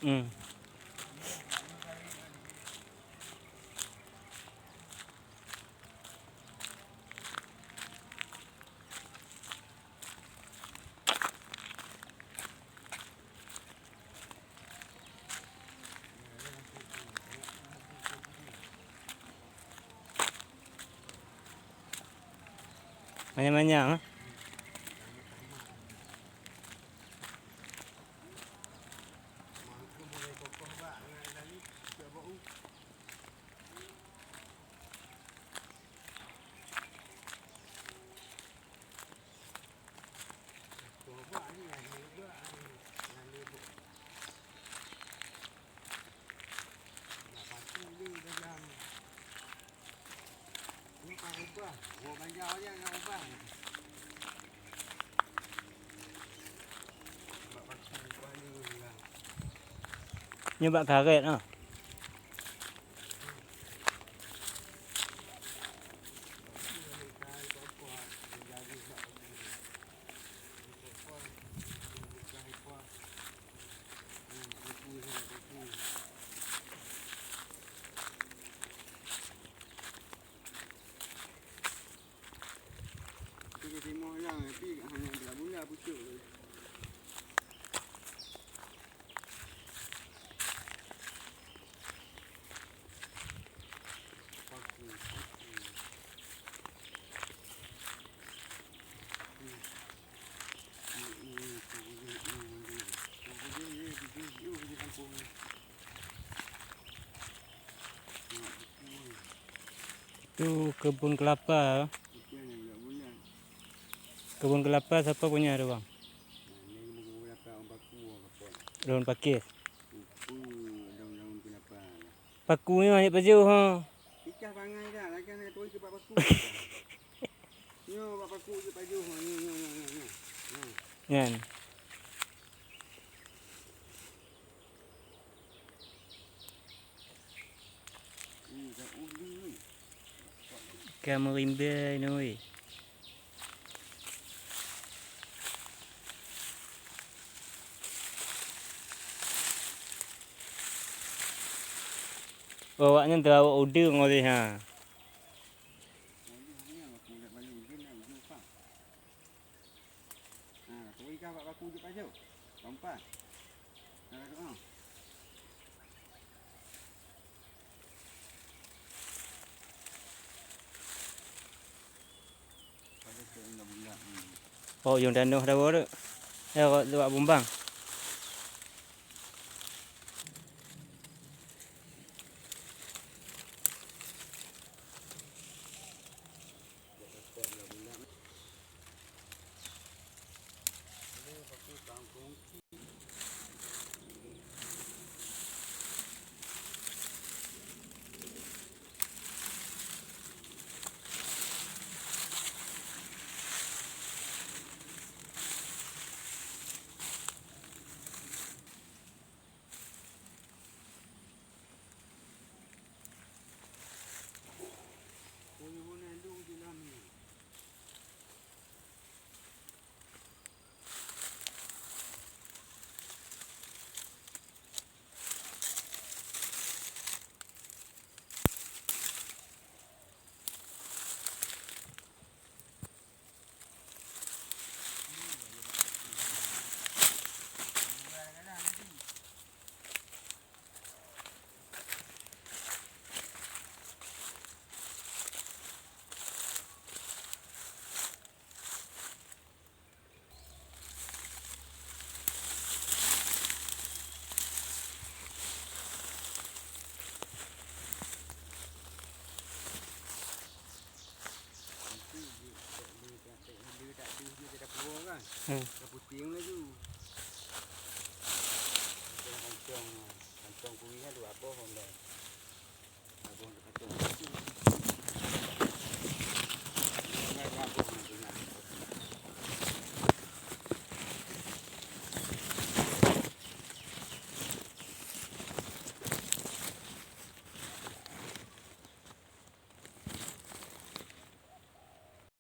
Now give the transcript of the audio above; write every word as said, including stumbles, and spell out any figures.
Hmm. Manyang-manyang, eh? Nyoe bak karet, ah. Tu kebun kelapa. Kebun kelapa siapa punya tu, Bang? Daun pakis. Paku nyoe hana pajoh, ha. Picah bangai dah, lagèe hana turi keu bak paku. Nyoe bak paku jeuet pajoh, nyoe, nyoe, nyoe, nyoe, nyoe. Nyoe. Nyan. Ih, dah uli ni. Ka meurimbai nyoe. Oh, awaknyan teurawok udeueng oleh, ha. Oh, ujong tanoh dah baru. Ya, awak bumbang. Hmm.